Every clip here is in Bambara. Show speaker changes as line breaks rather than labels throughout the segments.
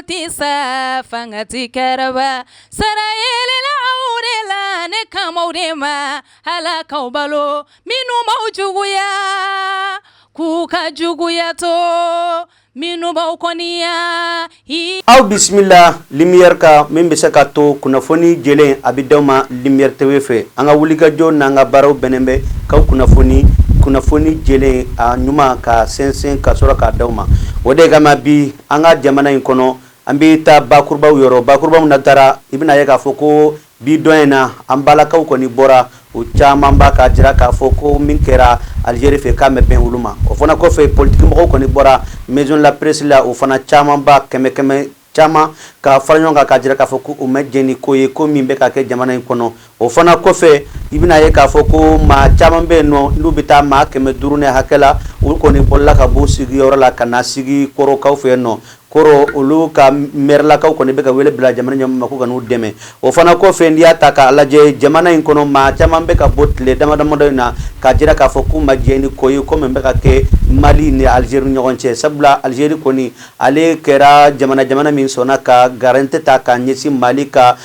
Tɛ sa fanga tɛ kɛrɛba sara yelela aw de la ne kama de ma ala k'aw balo minnu b'aw juguya k'u ka juguya to minnu b'aw kɔniya.
Aw bisimila Lumière kan min bɛ se ka to kunnafoni jɛlen a bɛ d'aw ma Lumière TV fɛ. An ka wulikajɔ n'an ka baaraw bɛnnen bɛ k'aw kunnafoni kunnafoni jɛlen a ɲuman ka sɛnsɛn ka sɔrɔ k'a d'aw ma. O de kama bi an ka jamana in kɔnɔ, an bɛ taa bakurubaw yɔrɔ bakurubaw na taara, i bɛna ye k'a fɔ ko bi dɔn in na, an balakaw kɔni bɔra u caman ba k'a jira k'a fɔ ko min kɛra Algérie fɛ, k'a ma bɛn olu ma. O fana kɔfɛ, politikimɔgɔw kɔni bɔra Maison de la Presse la, o fana caman ba kɛmɛ kɛmɛ caman ka fara ɲɔgɔn kan k'a jira k'a fɔ ko u ma jɛn ni ko ye, ko min bɛ ka kɛ jamana in kɔnɔ. O fana kɔfɛ, i bɛna ye k'a fɔ ko maa caman bɛ yen nɔ, n'u bɛ taa maa 500 ni hakɛ la, olu kɔni bɔla ka bɔ sigiyɔrɔ la ka na sigi Kɔrɔkaw fɛ yen nɔ. Kɔrɔ, olu ka mɛrilakaw kɔni bɛ ka wele bila jamana ɲɛmɔgɔ ma ko ka n'u dɛmɛ. O fana kɔfɛ, n'i y'a ta k'a lajɛ, jamana in kɔnɔ, maa caman bɛ ka bɔ tile dama damadɔ in na k'a jira k'a fɔ k'u ma jɛn ni ko ye, ko min bɛ ka kɛ Mali ni Algérie ni ɲɔgɔn cɛ, sabula Algérie kɔni, ale kɛra jamana min sɔnna ka garantie ta k'a ɲɛsin Mali ka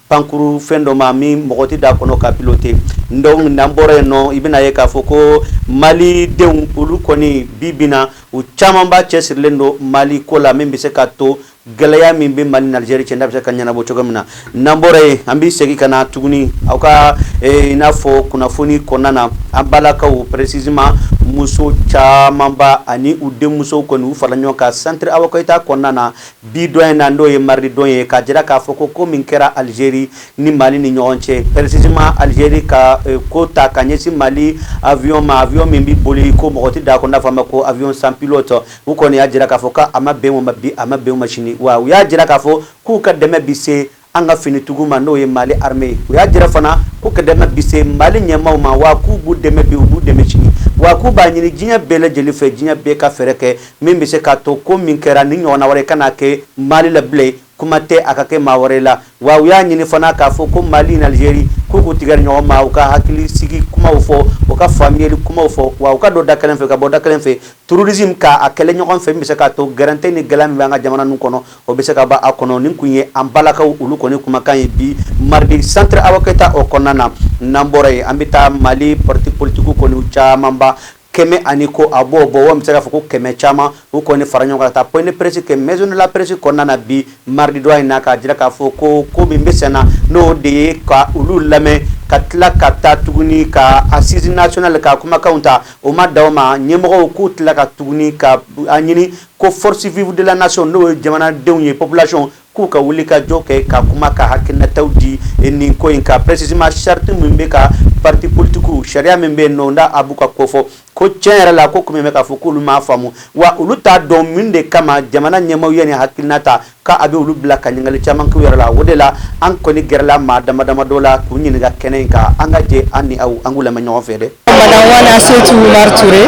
pankuru fɛn dɔ ma min mɔgɔ tɛ da kɔnɔ ka piloter. Donc n'an bɔra yen nɔ, i bɛna ye k'a fɔ ko malidenw, olu kɔni bi bi na, u caman ba cɛsirilen don Mali ko la, min bɛ se ka to gɛlɛya min bɛ Mali ni Algérie cɛ, n'a bɛ se ka ɲɛnabɔ cogo min na. N'an bɔra yen, an bɛ segin ka na tuguni aw ka i n'a fɔ kunnafoni kɔnɔna na, an balakaw, précisément muso camanba ani u denmusow kɔni, u farala ɲɔgɔn kan Centre Awa Keyita kɔnɔna na bi dɔn in na, n'o ye mardi don ye, k'a jira k'a fɔ ko ko min kɛra Algérie ni Mali ni ɲɔgɔn cɛ, précisément Algérie ka ko ta ka ɲɛsin Mali avion ma, avion min bɛ boli ko mɔgɔ tɛ da kɔnɔ, n'a fɔ a ma ko avion sans pilote, u kɔni y'a jira k'a fɔ k'a ma bɛn o ma bi, a ma bɛn o ma sini. Wa u y'a jira k'a fɔ k'u ka dɛmɛ bi se an ka finitigiw ma, n'o ye Mali armée ye. U y'a jira fana k'u ka dɛmɛ bi se Mali ɲɛmaaw ma, wa k'u b'u dɛmɛ bi, u b'u dɛmɛ sini, wa k'u b'a ɲini diɲɛ bɛɛ lajɛlen fɛ, diɲɛ bɛɛ ka fɛɛrɛ kɛ min bɛ se k'a to ko min kɛra ni ɲɔgɔnna wɛrɛ kana kɛ Mali la bilen, kuma tɛ a ka kɛ maa wɛrɛ la. Wa u y'a ɲini fana k'a fɔ ko Mali ni Algérie, k'u k'u tigɛ ɲɔgɔn ma, u ka hakili sigi kumaw fɔ, u ka faamuyali kumaw fɔ, wa u ka don da kelen fɛ ka bɔ da kelen fɛ, terrorisme ka a kɛlɛ ɲɔgɔn fɛ, min bɛ se k'a to gɛrɛntɛ ni gɛlɛya min bɛ an ka jamana ninnu kɔnɔ, o bɛ se ka bɔ a kɔnɔ. Nin kun ye an balakaw, olu kɔni kumakan ye bi mardi Centre Awa Keyita o kɔnɔna na. N'an bɔra yen, an bɛ taa Mali parti politique kɔni camanba, kɛmɛ ani ko a b'o bɔ, wa bɛ se k'a fɔ ko kɛmɛ caman, u kɔni fara ɲɔgɔn kan ka taa point de presse kɛ Maison de la Presse kɔnɔna na bi mardi don in na, k'a jira k'a fɔ ko ko min bɛ sen na, n'o de ye ka olu lamɛn, ka tila ka taa tuguni ka assise nationale ka kumakanw ta. O ma da o ma, ɲɛmɔgɔw k'u tila ka tuguni ka a ɲini ko force vive de la nation, n'o ye jamanadenw ye, population, k'u ka wuli ka jɔ kɛ ka kuma ka hakilinataw di nin ko in kan, précisément charte min bɛ ka parti politique, sariya min bɛ yen nɔ, n'a a b'u ka ko fɔ ko tiɲɛ yɛrɛ la, ko komi bɛ k'a fɔ k'olu m'a faamu, wa olu t'a dɔn min de kama jamana ɲɛmaaw ye nin hakilina ta, k'a bɛ olu bila ka ɲininkali caman k'u yɛrɛ la. O de la, an kɔni gɛrɛla maa dama dama dɔ la k'u ɲininka kɛnɛ in kan. An ka jɛ, an ni aw, an k'u lamɛn ɲɔgɔn fɛ dɛ.
Madame Wana Setou Oumar Touré,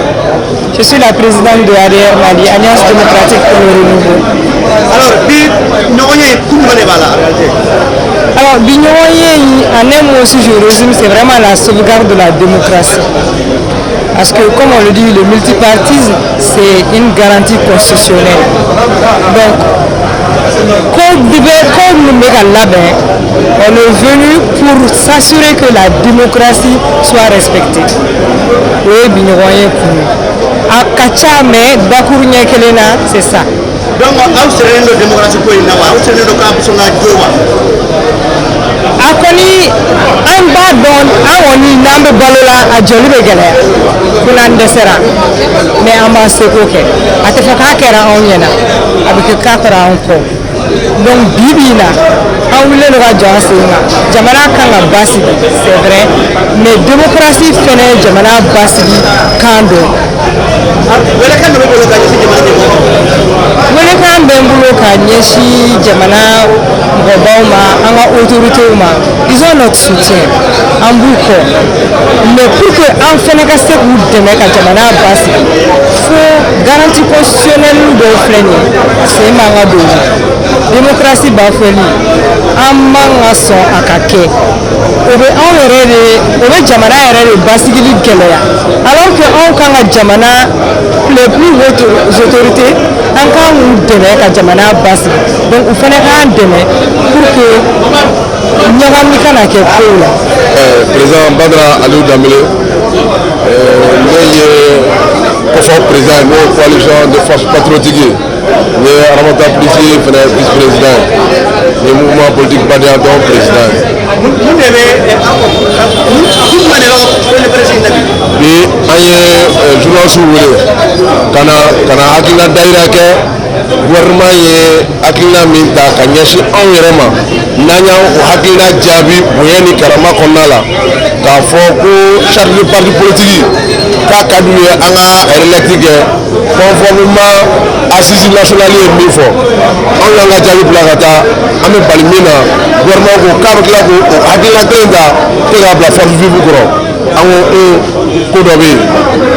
je suis la présidente de ADR Mali, Alliance démocratique pour le renouveau.
Alors, bi ɲɔgɔn ye, kun jumɛn de b'a la en réalité?
Alors, bi ɲɔgɔn ye, en un mot, si je résume, c'est vraiment la sauvegarde de la démocratie. Parce que, comme on le dit, le multipartisme, c'est une garantie constitutionnelle. Donc, comme labɛn, on est venu pour s'assurer que la démocratie soit respectée. O ye bi ɲɔgɔn ye kun ye. A ka ca, mais bakuru ɲɛ kelen na, c'est ça.
Donc aw sirilen don démocratie ko in na wa? Aw sirilen don k'a bɛ sɔn ka jɔ wa?
A kɔni, an b'a dɔn, an kɔni n'an bɛ balo la, a jɔli bɛ gɛlɛya fo n'an dɛsɛra, mais an b'an seko kɛ. A tɛ fɔ k'a kɛra anw ɲɛna, a bɛ kɛ k'a kɛra anw kɔ. Donc bi bi in na, an wulilen don ka jɔ an sen kan. Jamana kan ka basigi, c'est vrai, mais démocratie fɛnɛ ye jamana basigi kan dɔ.
Welekan dɔ bɛ bolo ka ɲɛsin jamana ɲɛmɔgɔ ma?
Welekan bɛ n bolo ka ɲɛsin jamana mɔgɔbaw ma, an ka autorités ma: ils ont notre soutien, an b'u kɔ, mais pour que an fɛnɛ ka se k'u dɛmɛ ka jamana basigi, fo garantie constitutionnelle dɔw filɛ nin ye, sen b'an ka don o la. Démocratie bafoueli, an man ka sɔn a ka kɛ. O bɛ anw yɛrɛ de, o bɛ jamana yɛrɛ de basigili gɛlɛya, alors que anw kan ka jamana, les plus hautes autorités, an kan k'u dɛmɛ ka jamana basigi. Donc u fana k'an dɛmɛ pour que ɲagami kana kɛ kow la.
Président Badara Aliou Dambélé, ne ye COFOP président ye, n'o ye Coalition de force patriotique ye. N ye Aramata Plus fana vice président ye, n ye mouvement politique Badenya Tɔn président ye.
Mun de bɛ aw ka, kun jumɛn de b'aw ka point de presse in na bi?
Bi, an ye journaliste wele ka na hakilina dayira kɛ. Gouvernement ye hakilina min ta ka ɲɛsin anw yɛrɛ ma, n'an y'an o hakilina jaabi bonya ni karama kɔnɔna la, k'a fɔ ko charte de parti politique k'a ka d'u ye, an ka relecture kɛ conformément assise nationale ye min fɔ. Anw y'an ka jaabi bila ka taa. An bɛ bali min na, gouvernement ko k'a bɛ tila k'o hakilina kelen ta k'e k'a bila force vive kɔrɔ. An ko ko dɔ bɛ yen,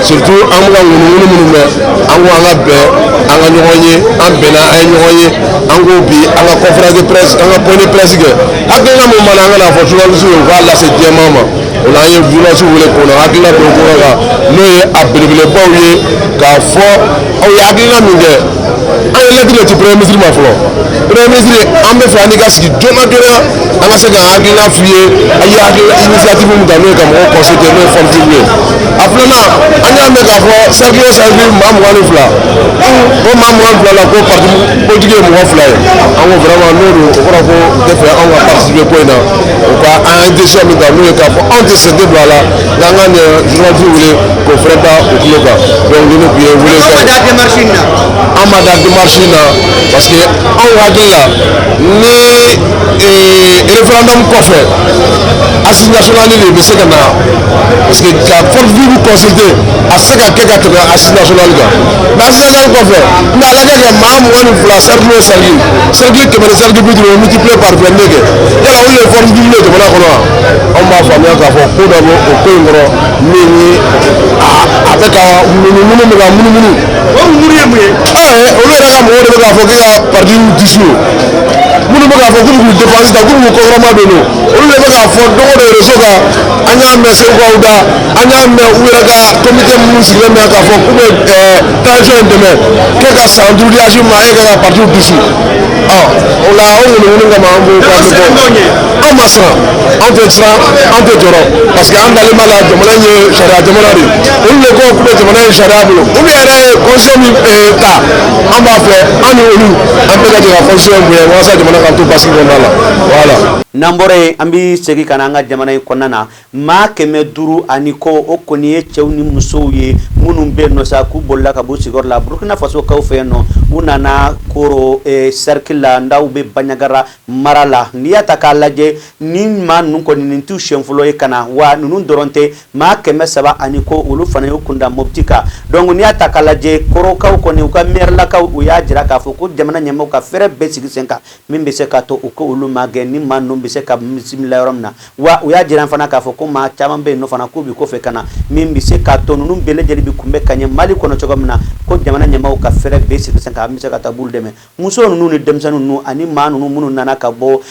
surtout an bɛ ka ŋunuŋunu minnu mɛn. An ko an ka bɛn, an ka ɲɔgɔn ye. An bɛnna, an ye ɲɔgɔn ye. An ko bi, an ka conférence de presse, an ka point de presse kɛ. Hakilina min b'an na, an ka n'a fɔ journaliste ye, u k'a lase jɛman ma. O la, an ye journaliste wele k'o na hakilina don ko kan, n'o ye a belebelebaw ye, k'a fɔ aw ye hakilina min kɛ. An ye lettre de ci premier ministre ma fɔlɔ. Premier ministre, an bɛ fɛ an n'i ka sigi joona joona, an ka se ka hakilina f'i ye. A ye hakilina initiative min ta, n'o ye ka mɔgɔw consulter, n'o ye force vive ye. A filanan, an y'a mɛn k'a fɔ cercle o cercle, maa 22, o maa 22 la, ko parti politique ye mɔgɔ fila ye. An ko vraiment, n'o don, o kɔrɔ ko u tɛ fɛ anw ka participer ko in na. O ka an ye décision min ta, n'o ye k'a fɔ anw tɛ sen tɛ don a la, n'an ka nin journaliste wele k'o fɛnɛ da u tulo kan. Donc ni ne tun ye wele.
Aw ma da démarche in na?
An ma da démarche in na, parce que anw hakili la, ni référendum kɔfɛ, assise nationale de bɛ se ka na, parce que ka force vive consulter, a tɛ se ka kɛ ka tɛmɛ assise nationale kan. Mais assise nationale kɔfɛ, mais a lajɛ kɛ maa 22 cercle o cercle, cercle 100 ni cercle 50, o multiplier par 22 kɛ, yala olu de ye force vive ye jamana kɔnɔ wa? Anw b'a faamuya k'a fɔ ko dɔ bɛ o ko in kɔrɔ, min ye a bɛ ka munumunu, bɛ ka munumunu.
O ŋunu ye mun ye?
Olu yɛrɛ ka mɔgɔw de bɛ k'a fɔ k'e ka parti dissous. Minnu bɛ k'a fɔ k'u b'u dépense ta, k'u b'u kɔkɔrɔma don, olu de bɛ k'a fɔ don o don réseau kan. An y'a mɛn Segukaw da, an y'a mɛn u yɛrɛ ka comité minnu sigilen bɛ k'a fɔ k'u bɛ transition in dɛmɛ, k'e ka san 5 di Assimi ma, e ka parti dissous. Ɔ o la, o ŋunuŋunu kama, an ko k'an bɛ bɔ. Anw ma siran, anw tɛ siran, an tɛ jɔrɔ, parce que an dalen b'a la, jamana in ye sariya jamana de ye. Olu de ko k'u bɛ jamana in sariya bolo. Olu yɛrɛ ye constitution min ta, an b'a fɛ an ni olu, an bɛɛ ka jɛ ka constitution in bonya walasa jamana ka to basigi kɔnɔna la. Voilà.
N'an bɔra yen, an bɛ segin ka na an ka jamana in kɔnɔna na. Maa 500 ani kɔ, o kɔni ye cɛw ni musow ye, minnu bɛ yen nɔ sa, k'u bolila ka bɔ sigiyɔrɔ la Burukina Faso kaw fɛ yen nɔ. U nana Koro cercle la, n'aw bɛ Bandiagara mara la. N'i y'a ta k'a lajɛ, ni maa ninnu kɔni, nin t'u siɲɛ fɔlɔ ye ka na wa. Ninnu dɔrɔn tɛ, maa 300 ani kɔ, olu fana y'u kunda Mopti kan. Donc n'i y'a ta k'a lajɛ, Korokaw kɔni, u ka mairelakaw, u y'a jira k'a fɔ ko jamana ɲɛmaaw ka fɛɛrɛ bɛɛ sigi sen kan min bɛ se ka to u ko olu ma gɛn, ni maa ninnu bɛ se ka bisimila yɔrɔ min na wa. U y'a jira fana k'a fɔ ko maa caman bɛ yen nɔ fana, k'u bɛ kɔfɛ ka na, min bɛ se k'a to ninnu bɛɛ lajɛlen bɛ kunbɛn ka ɲɛ Mali kɔnɔ cogo min na, ko jamana ɲɛmaaw ka fɛɛrɛ bɛɛ sigi sen kan, an bɛ se ka taa b'olu dɛmɛ. Muso ninnu ni denmisɛnnin ninnu ani maa ninnu minnu nana ka bɔ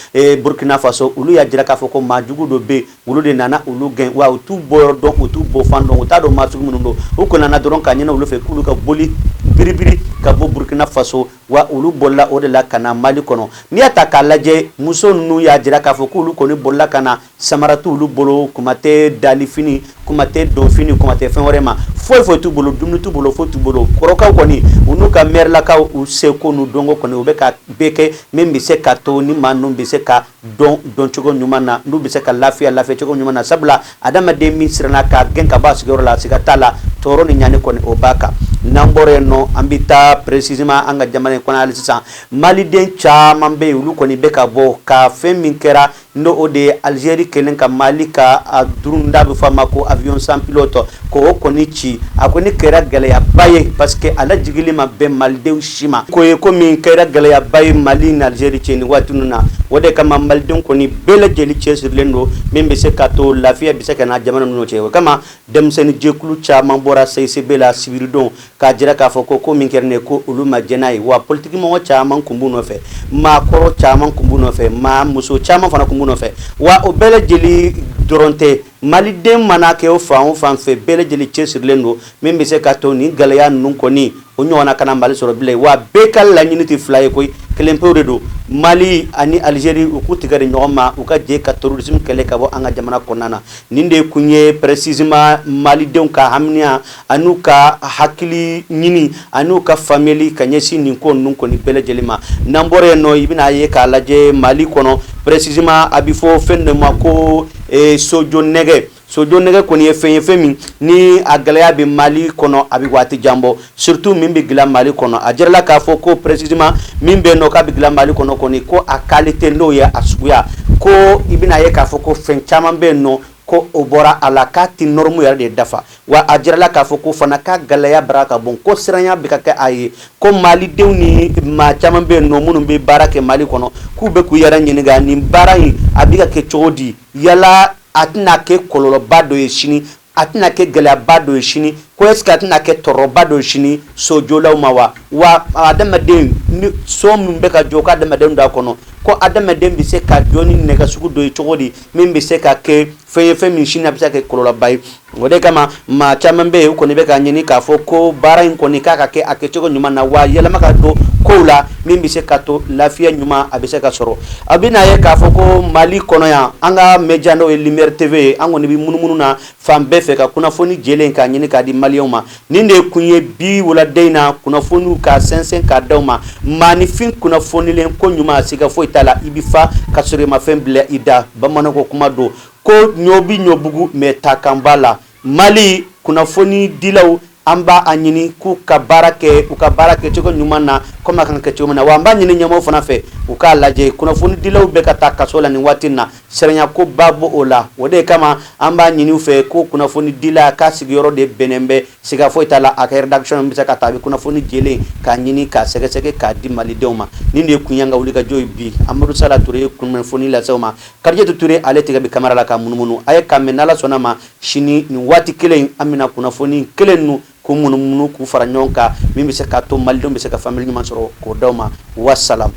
Burkina Faso, olu y'a jira k'a fɔ ko maa jugu dɔ bɛ yen, olu de nana olu gɛn wa. U t'u bɔ yɔrɔ dɔn, u t'u bɔ fan dɔn, u t'a dɔn maa sugu minnu don. U kɔni nana dɔrɔn k'a ɲini olu fɛ k'olu ka boli biribiri ka bɔ Burkina Faso wa. Olu bolila o de la ka na Mali kɔnɔ. N'i y'a ta k'a lajɛ, muso ninnu y'a jira k'a fɔ k'olu kɔni bolila ka na, samara t'olu bolo, kuma tɛ dalifini, kuma tɛ donfini, kuma tɛ fɛn wɛrɛ ma, foyi foyi t'u bolo, dumuni t'u bolo, foyi t'u bolo. Kɔrɔkaw kɔni, u n'u ka mɛrilakaw, u seko n'u dɔnko kɔni, u bɛ ka bɛɛ kɛ min bɛ se ka to ni maa ninnu bɛ se ka dɔn dɔncogo ɲuman na, n'u bɛ se ka lafiya lafiya cogo ɲuman na, sabula adamaden min siranna k'a gɛn ka bɔ a sigiyɔrɔ la, siga t'a la, tɔɔrɔ ni ɲani kɔni, o b'a kan. N'an bɔra yen nɔ, an bɛ taa précisément an ka jamana in kɔnɔ hali sisan. Maliden caman bɛ yen, olu kɔni bɛ ka bɔ ka fɛn min kɛra. N'o o de ye Algérie kɛlen ka Mali ka a drone n'a bɛ fɔ a ma ko avion sans pilote, ko o kɔni ci, a kɔni kɛra gɛlɛyaba ye, parce que a lajigili ma bɛn malidenw si ma. Ko ye ko min kɛra gɛlɛyaba ye Mali ni Algérie cɛ nin waati ninnu na. O de kama malidenw kɔni bɛɛ lajɛlen cɛsirilen don min bɛ se ka to lafiya bɛ se ka na jamana ninnu cɛ. O kama denmisɛnnin jɛkulu caman bɔra CICB la sibiridon k'a jira k'a fɔ ko ko min kɛra nin ye, ko olu ma jɛn n'a ye. Wa politikimɔgɔ caman kun b'u nɔfɛ, maakɔrɔ caman kun b'u nɔfɛ, maa muso caman fana kun b'u nɔfɛ. Wa o bɛɛ lajɛlen dɔrɔn tɛ, maliden mana kɛ o fan o fan fɛ, bɛɛ lajɛlen cɛsirilen don min bɛ se ka to nin gɛlɛya ninnu kɔni o ɲɔgɔnna kana Mali sɔrɔ bilen. Wa bɛɛ ka laɲini tɛ fila ye koyi, kelen pewu de don: Mali ani Algérie, u k'u tigɛ di ɲɔgɔn ma, u ka jɛ ka terrorisme kɛlɛ ka bɔ an ka jamana kɔnɔna na. Nin de kun ye précisément malidenw ka haminiya an'u ka hakili ɲini an'u ka faamuyali ka ɲɛsin nin ko ninnu kɔni bɛɛ lajɛlen ma. N'an bɔra yen nɔ, i bɛna ye k'a lajɛ Mali kɔnɔ, précisément a bɛ fɔ fɛn dɔ ma ko sojɔ nɛgɛ. Sojɔ nɛgɛ kɔni ye fɛn ye, fɛn min ni a gɛlɛya bɛ Mali kɔnɔ, a bɛ waati jan bɔ, surtout min bɛ dilan Mali kɔnɔ. A jirala k'a fɔ ko précisément min bɛ yen nɔ k'a bɛ dilan Mali kɔnɔ kɔni, ko a qualité, n'o ye a suguya, ko i bɛna ye k'a fɔ ko fɛn caman bɛ yen nɔ ko o bɔra a la, k'a ti norme yɛrɛ de dafa. Wa a jirala k'a fɔ ko fana k'a gɛlɛya bara ka bon, ko siranya bɛ ka kɛ a ye, ko malidenw ni maa caman bɛ yen nɔ minnu bɛ baara kɛ Mali kɔnɔ, k'u bɛ k'u yɛrɛ ɲininka nin baara in a bɛ ka kɛ cogo di? Yala a tɛna kɛ kɔlɔlɔba dɔ ye sini? A tɛna kɛ gɛlɛyaba dɔ ye sini? Ko est ce que a tɛna kɛ tɔɔrɔba dɔ ye sini sojɔlaw ma wa? Wa adamaden ni so min bɛ ka jɔ, ko adamaden don a kɔnɔ, ko adamaden bɛ se ka jɔ ni nɛgɛ sugu dɔ ye cogo di min bɛ se ka kɛ fɛn ye, fɛn min sini a bɛ se ka kɛ kɔlɔlɔba ye? O de kama maa caman bɛ yen, u kɔni bɛ ka ɲini k'a fɔ ko baara in kɔni k'a ka kɛ a kɛcogo ɲuman na, wa yɛlɛma ka don kow la min bɛ se ka to lafiya ɲuman a bɛ se ka sɔrɔ. A bɛ n'a ye k'a fɔ ko Mali kɔnɔ yan, an ka média, n'o ye Lumière TV ye, an kɔni bɛ munumunu na fan bɛɛ fɛ ka kunnafoni jɛlen k'a ɲini k'a di maliyɛnw ma. Nin de kun ye bi wuladen in na kunnafoniw ka sɛnsɛn k'a d'aw ma. Maaninfin kunnafonilen ko ɲuman, siga foyi t'a la, i bɛ fa ka sɔrɔ i ma fɛn bila i da. Bamananw ko kuma don ko ɲɔ bi ɲɔbugu mɛ ta kan b'a la. Mali kunnafoni dilaw, an b'a a ɲini k'u ka baara kɛ, u ka baara kɛ cogo ɲuman na, komi a kan ka kɛ cogo min na. Wa an b'a ɲini ɲɛmɔgɔw fana fɛ, u k'a lajɛ, kunnafoni dilaw bɛ ka taa kaso la nin waati in na, siranya ko ba b'o o la. O de kama an b'a ɲini u fɛ ko kunnafoni dila k'a sigiyɔrɔ de bɛnnen bɛ, siga foyi t'a la, a ka rédaction bɛ se ka taa, a bɛ kunnafoni jɛlen k'a ɲini k'a sɛgɛsɛgɛ k'a di malidenw ma. Nin de ye kun y'an ka wulikajɔ ye bi. Amadu Sala Ture ye kunnafoni lase aw ma. Karijatu Ture, ale tɛgɛ bɛ kamera la ka munumunu. A ye k'an mɛn, n'Ala sɔnna ma, sini nin waati kelen, an bɛna kunnafoni kelen ninnu k'u munumunu, k'u fara ɲɔgɔn kan, min bɛ se k'a to malidenw bɛ se ka faamuyali ɲuman sɔrɔ k'o d'aw ma. Wasalam.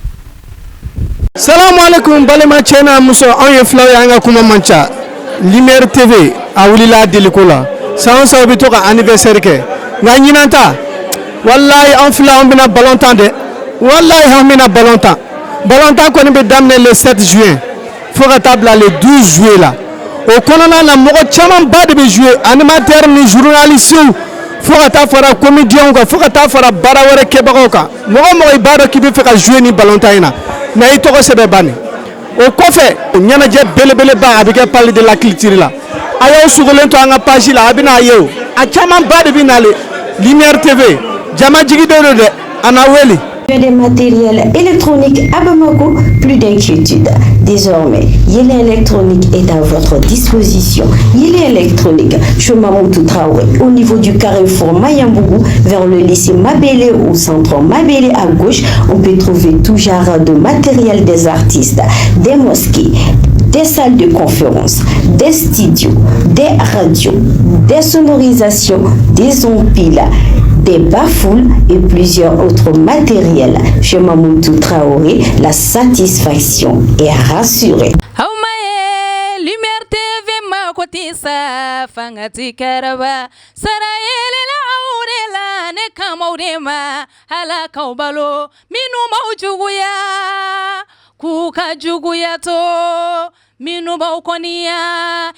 Salamu alaikum, balima cɛ n'a muso, anw ye filaw ye, an ka kuma man ca. Lumière TV a wulila a deliko la, san o san u bɛ to ka anniversaire kɛ, nka ɲinan ta, walayi, an fila an bɛna ballon tan dɛ, walayi, an bɛna ballon tan. Ballon tan kɔni bɛ daminɛ le 7 juin fo ka taa bila le 12 juillet la. O kɔnɔna na, mɔgɔ camanba de bɛ jouer, animateur ni journaliste, fo ka taa fara comédien kan, fo ka taa fara baara wɛrɛ kɛbagaw kan. Mɔgɔ o mɔgɔ i b'a dɔn k'i bɛ fɛ ka jouer ni ballon tan in na, na i tɔgɔ sɛbɛn banni. O kɔfɛ, ɲɛnajɛ belebeleba a bɛ kɛ Palais de la Culture la. A y'aw sogolen to an ka page la, a bɛna ye o a camanba de bɛ nale. Lumière TV jama jigi don dɛ, a na wele.
Des matériels électroniques à Bamako, plus d'inquiétude. Désormais, Yele Électronique est à votre disposition. Yele Électronique, chemin Mamoutou Traoré, au niveau du carrefour Mayambougou, vers le lycée Mabélé au centre Mabélé à gauche, on peut trouver tout genre de matériel des artistes, des mosquées, des salles de conférence, des studios, des radios, des sonorisations, des empiles, des bafoules et plusieurs autres matériels. Chez Mamoutou Traoré, la satisfaction est rassurée.
Aw ma ye Lumière TV ma ko tɛ sa fanga ti kɛrɛba sara yelela aw de la, ne kamaw de ma Ala k'aw balo minnu b'aw juguya, k'u ka juguya to minnu b'aw kɔniya.